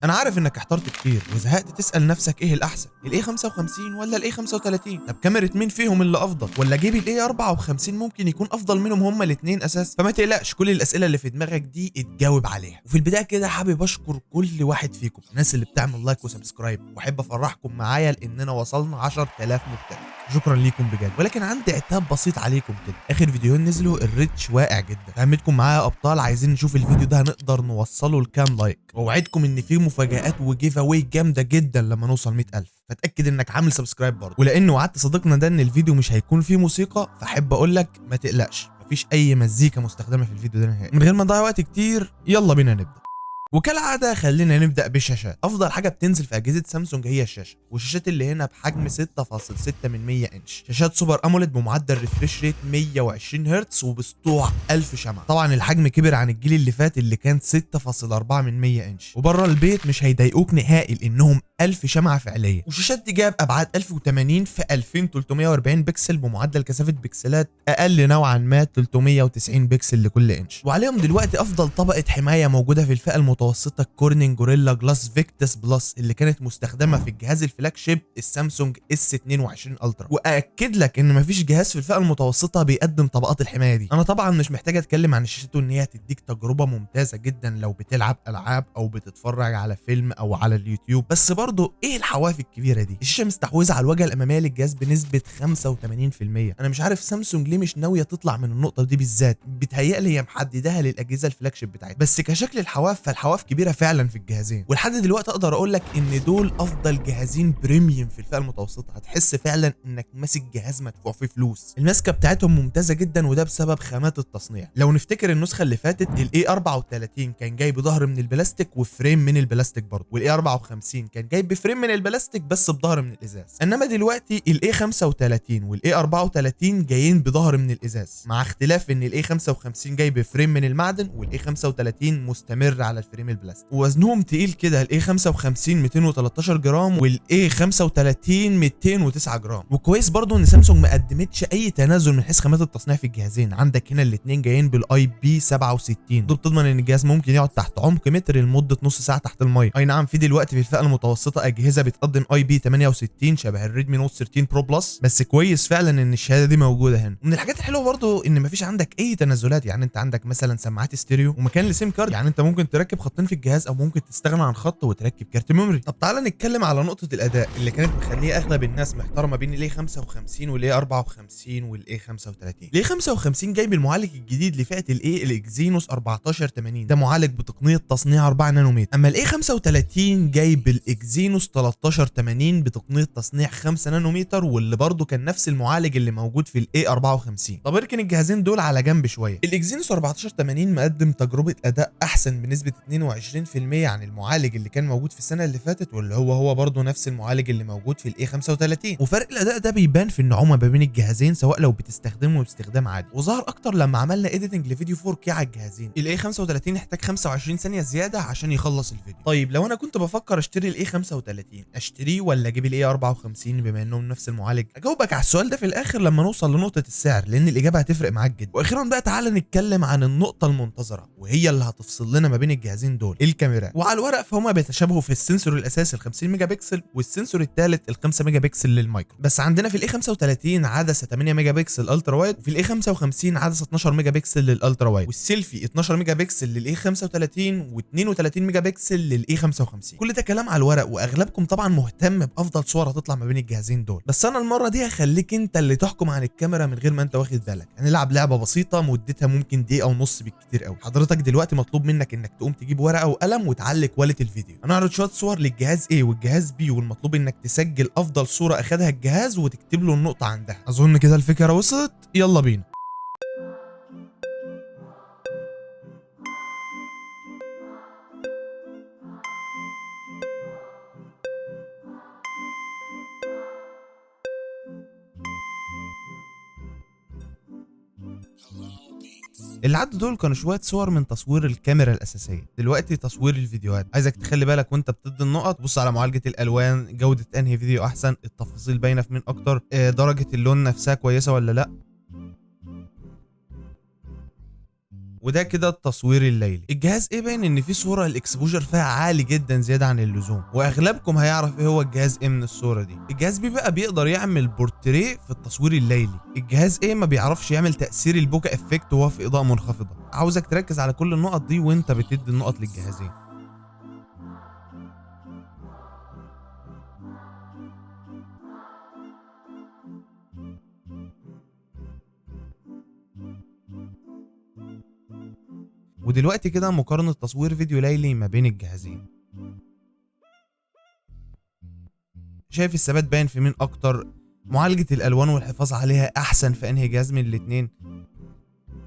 انا عارف انك احترت كتير وزهقت تسال نفسك ايه الاحسن، ال A 55 ولا ال A 35؟ طب كاميرا مين فيهم اللي افضل؟ ولا جيب ال A 54 ممكن يكون افضل منهم هما الاثنين اساسا؟ فما تقلقش، كل الاسئلة اللي في دماغك دي اتجاوب عليها. وفي البداية كده حابب اشكر كل واحد فيكم، الناس اللي بتعمل like و subscribe، واحب افرحكم معايا لاننا وصلنا 10000 مشترك، شكرا ليكم بجد. ولكن عندي عتاب بسيط عليكم كده، اخر فيديوهين نزلوا ال reach واقع جدا، فهمتكم معايا ابطال، عايزين نشوف الفيديو ده هنقدر نوصله لكام like، واوعدكم ان في مفاجآت و giveaway جامدة جدا لما نوصل 100000، فتاكد انك عامل subscribe برضه. ولان وعدت صديقنا ده ان الفيديو مش هيكون فيه موسيقى، فاحب اقول لك ما تقلقش، مفيش اي مزيكا مستخدمة في الفيديو ده نهائي. من غير ما نضيع وقت كتير يلا بينا نبدا. وكالعادة خلينا نبدأ بالشاشات. أفضل حاجة بتنزل في أجهزة سامسونج هي الشاشة، والشاشات اللي هنا بحجم 6.6 من 100 إنش، شاشات Super AMOLED بمعدل refresh rate 120 هرتز وبسطوع 1000 شمعة. طبعا الحجم كبر عن الجيل اللي فات اللي كان 6.4 من 100 إنش، وبره البيت مش هيضايقوك نهائي لأنهم 1000 شمعة فعلية. والشاشات دي جاية بأبعاد 1080 في 2340 بكسل بمعدل كثافة بكسلات أقل نوعا ما 390 بكسل لكل إنش. وعليهم دلوقتي أفضل طبقة حماية موجودة في الفئة المتوسطة، Corning Gorilla Glass Victus Plus، اللي كانت مستخدمة في الجهاز ال flagship السامسونج S 22 Ultra. واكد لك ان مفيش جهاز في الفئة المتوسطة بيقدم طبقات الحماية دي. انا طبعا مش محتاج اتكلم عن الشاشات وان هي هتديك تجربة ممتازة جدا لو بتلعب العاب او بتتفرج على فيلم او على اليوتيوب، بس برضه ايه الحواف الكبيرة دي؟ الشاشة مستحوذه على الواجهة الامامية للجهاز بنسبة 85%. انا مش عارف سامسونج ليه مش ناوية تطلع من النقطة دي بالذات، بتهيألي هي محددها للاجهزة ال flagship بتاعتها. بس كشكل الحواف فالحواف كبيرة فعلا في الجهازين، ولحد دلوقتي اقدر اقول لك ان دول افضل جهازين premium في الفئة المتوسطة. هتحس فعلا انك ماسك جهاز مدفوع فيه فلوس. الماسكه بتاعتهم ممتازة جدا، وده بسبب خامات التصنيع. لو نفتكر النسخة اللي فاتت ال A 34 كان جاي بظهر من البلاستيك و frame من البلاستيك برضه، وال A 54 كان جاي ب frame من البلاستيك بس بظهر من الازاز. انما دلوقتي ال A 35 وال A 34 جايين بظهر من الازاز، مع اختلاف ان ال A 55 جاي ب frame من المعدن وال A 35 مستمر على ال frame البلاستيك. ووزنهم تقيل كده، ال A 55 213 جرام وال A 35 209 جرام. وكويس برضو ان سامسونج ما قدمتش اي تنازل من حيث خامات التصنيع في الجهازين. عندك هنا الاثنين جايين بال IP 67، ده بتضمن ان الجهاز ممكن يقعد تحت عمق متر لمدة نص ساعة تحت المية. اي نعم في دلوقتي في الفئة المتوسطة اجهزة بتقدم IP 68 شبه ال Redmi Note 13 Pro Plus، بس كويس فعلا ان الشهادة دي موجودة هنا. ومن الحاجات الحلوة برضو ان مفيش عندك اي تنازلات، يعني انت عندك مثلا سماعات ستيريو ومكان ل SIM card، يعني انت ممكن تركب خطين في الجهاز او ممكن تستغنى عن خط وتركب كارت memory. طب تعالى نتكلم على نقطة الاداء اللي كانت مخليه اغلب الناس محتارة ما بين ال A 55 وال A 54 وال A 35. ال A 55 جاي بالمعالج الجديد لفئة ال A ال Exynos 1480، ده معالج بتقنية تصنيع 4 نانومتر. اما ال A 35 جاي بال Exynos 1380 بتقنية تصنيع 5 نانومتر، واللي برضه كان نفس المعالج اللي موجود في ال A 54. طب اركن الجهازين دول على جنب شوية. ال Exynos 1480 مقدم تجربه اداء احسن بنسبة 22% عن المعالج اللي كان موجود في السنة اللي فاتت، واللي هو برضه نفس المعالج اللي موجود في ال A 35. وفرق الاداء ده بيبان في النعومه ما بين الجهازين، سواء لو بتستخدمه باستخدام عادي، وظهر اكتر لما عملنا editing لفيديو 4K على الجهازين. ال A 35 احتاج 25 ثانية زيادة عشان يخلص الفيديو. طيب لو انا كنت بفكر اشتري ال A 35 اشتريه ولا اجيب ال A 54 بما انهم نفس المعالج؟ اجاوبك على السؤال ده في الاخر لما نوصل لنقطة السعر، لان الاجابة هتفرق معاك جدا. واخيرا بقى تعالى نتكلم عن النقطة المنتظره، وهي اللي هتفصل لنا ما بين الجهازين دول، الكاميرات. وعلى الورق فهما بيتشابهوا في ال sensor الاساسي ال 50 ميجا بكسل وال sensor الثالث ال 5 ميجا بكسل للمايكرو. بس عندنا في ال A 35 عدسة 8 ميجا بكسل ultra wide، وفي ال A 55 عدسة 12 ميجا بكسل لل ultra wide، والسيلفي 12 ميجا بكسل لل A 35 و32 ميجا بكسل لل A 55. كل ده كلام على الورق، واغلبكم طبعا مهتم بافضل صور هتطلع ما بين الجهازين دول، بس انا المرة دي هخليك انت اللي تحكم عن الكاميرا من غير ما انت واخد بالك. هنلعب لعبه بسيطة مدتها ممكن دقيقة ونص بالكتير قوي. حضرتك دلوقتي مطلوب منك انك تقوم تجيب ورقة وقلم وتعلي quality الفيديو. هنعرض شوية صور للجهاز A والجهاز B، والمطلوب انك تسجل افضل صوره اخدها الجهاز وتكتب له النقطة عندها. اظن كده الفكرة وصلت، يلا بينا. اللي عدوا دول كانوا شوية صور من تصوير الكاميرا الاساسية. دلوقتي تصوير الفيديوهات، عايزك تخلي بالك وانت بتدي النقط، بص على معالجة الالوان، جوده انهي فيديو احسن، التفاصيل باينة في مين اكتر، درجه اللون نفسها كويسة ولا لا. وده كده التصوير الليلي. الجهاز A باين ان في صوره ال exposure فيها عالي جدا زيادة عن اللزوم، واغلبكم هيعرف ايه هو الجهاز A من الصورة دي. الجهاز B بقى بيقدر يعمل بورتريه في التصوير الليلي. الجهاز A ما بيعرفش يعمل تاثير ال bokeh effect وهو في اضاءه منخفضة. عاوزك تركز على كل النقط دي وانت بتدي النقط للجهازين. ودلوقتي كده مقارنة تصوير فيديو ليلي ما بين الجهازين. شايف الثبات باين في مين اكتر؟ معالجة الالوان والحفاظ عليها احسن في انهي جهاز من الاتنين؟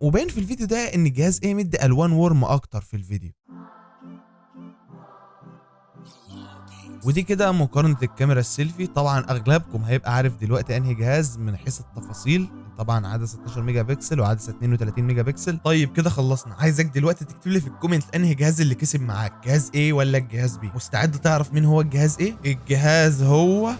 وباين في الفيديو ده ان الجهاز A مدي الوان warm اكتر في الفيديو. ودي كده مقارنة الكاميرا السيلفي. طبعا اغلبكم هيبقى عارف دلوقتي انهي جهاز من حيث التفاصيل، طبعا عدسة 16 ميجا بكسل وعدسة 32 ميجا بكسل. طيب كده خلصنا، عايزك دلوقتي تكتب لي في ال comment انهي جهاز اللي كسب معاك، جهاز A ولا الجهاز B. مستعد تعرف مين هو الجهاز A؟ الجهاز هو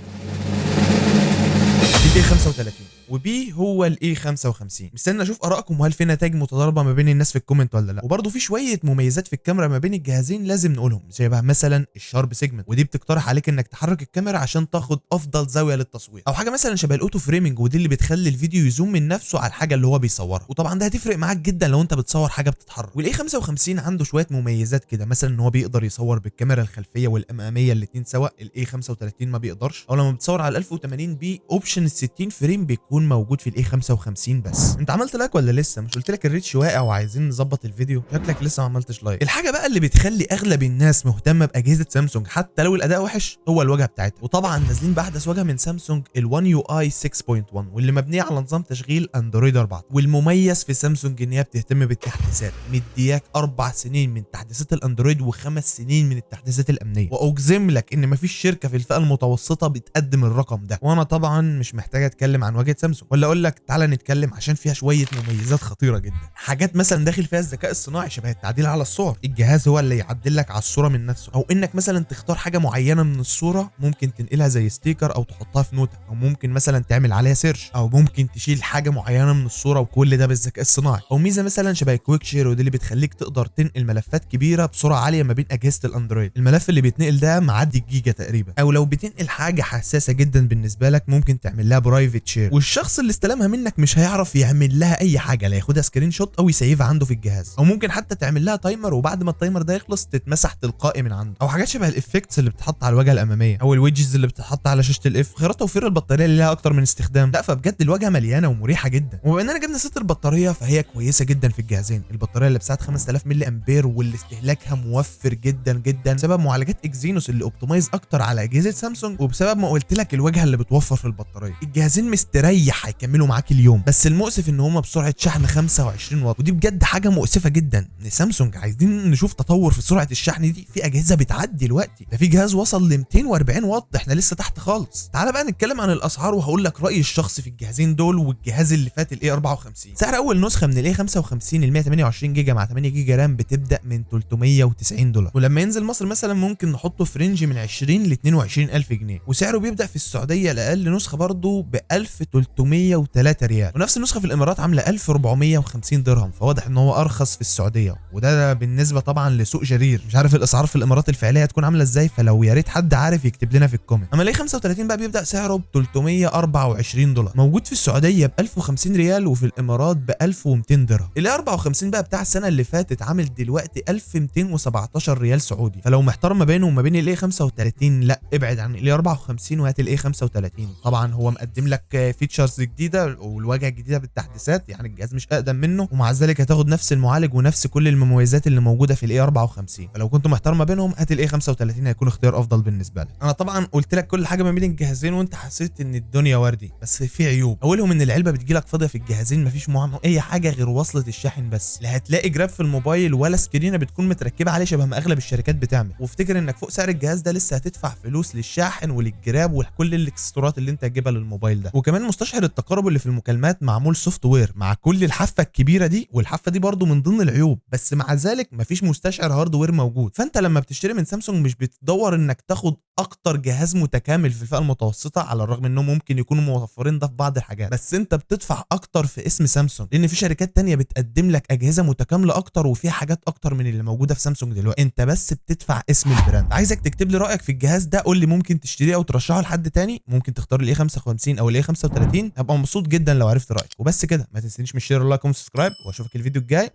ال A 35 و B هو ال A 55. مستني اشوف ارائكم، وهل في نتائج متضاربة ما بين الناس في ال comment ولا لا. وبرده في شوية مميزات في الكاميرا ما بين الجهازين لازم نقولهم، زي بقى مثلا ال sharp segment، ودي بتقترح عليك انك تحرك الكاميرا عشان تاخد افضل زاوية للتصوير، او حاجة مثلا شبه ال auto framing، ودي اللي بتخلي الفيديو ي zoom من نفسه على الحاجة اللي هو بيصورها، وطبعا ده هتفرق معاك جدا لو انت بتصور حاجة بتتحرك. وال A 55 عنده شوية مميزات كده، مثلا ان هو بيقدر يصور بالكاميرا الخلفية والاماميه الاثنين سوا، ال A 35 ما بيقدرش، او لما بتصور على 1080 p option ال 60 frame بيكون موجود في ال A 55 بس. انت عملت like ولا لسه؟ مش قلت لك ال reach واقع وعايزين نظبط الفيديو؟ شكلك لسه ما عملتش like. الحاجة بقى اللي بتخلي اغلب الناس مهتمة باجهزه سامسونج حتى لو الاداء وحش هو الواجهة بتاعتها، وطبعا نازلين باحدث واجهه من سامسونج ال 1 UI 6.1 واللي مبنية على نظام تشغيل اندرويد 4. والمميز في سامسونج ان هي بتهتم بالتحديثات، مدياك 4 سنين من تحديثات الاندرويد و5 سنين من التحديثات الامنية، واجزم لك ان مفيش شركة في الفئة المتوسطة بتقدم الرقم ده. وانا طبعا مش محتاج اتكلم عن واجهه سامسونج ولا اقول لك تعالى نتكلم، عشان فيها شوية مميزات خطيرة جدا، حاجات مثلا داخل فيها الذكاء الصناعي شبه التعديل على الصور، الجهاز هو اللي يعدل لك على الصورة من نفسه، او انك مثلا تختار حاجة معينة من الصورة ممكن تنقلها زي sticker او تحطها في نوتة، او ممكن مثلا تعمل عليها search، او ممكن تشيل حاجة معينة من الصورة، وكل ده بالذكاء الصناعي. او ميزة مثلا شبه quick share، ودي اللي بتخليك تقدر تنقل ملفات كبيرة بسرعة عالية ما بين اجهزة الاندرويد، الملف اللي بيتنقل ده معدي الجيجا تقريبا. او لو بتنقل حاجة حساسة جدا بالنسبة لك ممكن تعمل لها private share، والشخص اللي استلمها منك مش هيعرف يعمل لها اي حاجة، لا ياخدها screenshot او يسيفها عنده في الجهاز، او ممكن حتى تعمل لها timer وبعد ما ال timer ده يخلص تتمسح تلقائي من عنده. او حاجات شبه ال effects اللي بتتحط على الواجهة الامامية، او ال widgets اللي بتتحط على شاشة ال F، خيارات توفير البطارية اللي لها اكتر من استخدام. لا فبجد الواجهة مليانة ومريحه جدا. وبما اننا جبنا سيره البطارية فهي كويسة جدا في الجهازين، البطارية اللي بسعة 5000 ملي امبير واللي استهلاكها موفر جدا جدا بسبب معالجات اكزينوس اللي optimize اكتر على اجهزة سامسونج، وبسبب ما قلت لك الواجهة اللي بتوفر في البطارية. الجهازين مستريح هيكملوا معاك اليوم، بس المؤسف ان هما بسرعة شحن 25 واط، ودي بجد حاجة مؤسفة جدا. سامسونج عايزين نشوف تطور في سرعة الشحن دي، في اجهزة بتعدي دلوقتي، ده في جهاز وصل ل 240 واط، احنا لسه تحت خالص. تعال بقى نتكلم عن الاسعار وهقول لك رايي الشخصي في الجهازين دول والجهاز اللي فات ال A 54. سعر اول نسخه من ال A 55 ال 128 جيجا مع 8 جيجا RAM بتبدا من $390، ولما ينزل مصر مثلا ممكن نحطه في range من 20 ل 22 الف جنيه، وسعره بيبدا في السعودية الاقل نسخه برضه ب 1303 ريال، ونفس النسخة في الامارات عامله 1450 درهم، فواضح ان هو ارخص في السعودية، وده بالنسبة طبعا لسوق جرير. مش عارف الاسعار في الامارات الفعلية هتكون عامله ازاي، فلو يا ريت حد عارف يكتب لنا في ال comment. اما ال A 35 بقى بيبدا سعره ب $324، موجود في السعودية ب 1050 ريال وفي الامارات ب 1200 درهم. ال A 54 بقى بتاع السنة اللي فاتت عامل دلوقتي 1217 ريال سعودي، فلو محتار ما بينه وما بين ال A 35 لا ابعد عن ال A 54 وهات ال A 35. طبعا هو مقدم لك features جديدة والواجهه الجديدة بالتحديثات، يعني الجهاز مش اقدم منه، ومع ذلك هتاخد نفس المعالج ونفس كل المميزات اللي موجودة في ال A 54. فلو كنت محتار ما بينهم هات ال A 35، هيكون اختيار افضل بالنسبة لك. انا طبعا قلت لك كل حاجة ما بين الجهازين وانت حسيت ان الدنيا وردي، بس في عيوب. اولهم ان العلبة بتجيلك فاضية في الجهازين، مفيش معاهم اي حاجة غير وصله الشاحن بس، لا هتلاقي جراب في الموبايل ولا سكرينه بتكون متركبه عليه شبه ما اغلب الشركات بتعمل. وافتكر انك فوق سعر الجهاز ده لسه هتدفع فلوس للشاحن وللجراب وكل الاكسسوارات اللي انت هتجيبها للموبايل ده. وكمان مستشعر التقارب اللي في المكالمات معمول software مع كل الحافة الكبيرة دي، والحافه دي برضو من ضمن العيوب، بس مع ذلك مفيش مستشعر hardware موجود. فانت لما بتشتري من سامسونج مش بتدور انك تاخد اكتر جهاز متكامل في الفئة المتوسطة، على الرغم انهم ممكن يكونوا موفرين ده في بعض الحاجات، بس انت بتدفع اكتر في اسم سامسونج، لان في شركات تانية بتقدم لك اجهزة متكاملة اكتر وفيها حاجات اكتر من اللي موجودة في سامسونج دلوقتي. انت بس بتدفع اسم ال brand. عايزك تكتب لي رايك في الجهاز ده، قول لي ممكن تشتريه او ترشحه لحد تاني، ممكن تختار ال A 55 او ال A 35. هبقى مبسوط جدا لو عرفت رايك. وبس كده، ما تنسانيش من ال share وال like وال subscribe، واشوفك الفيديو الجاي.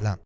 سلام.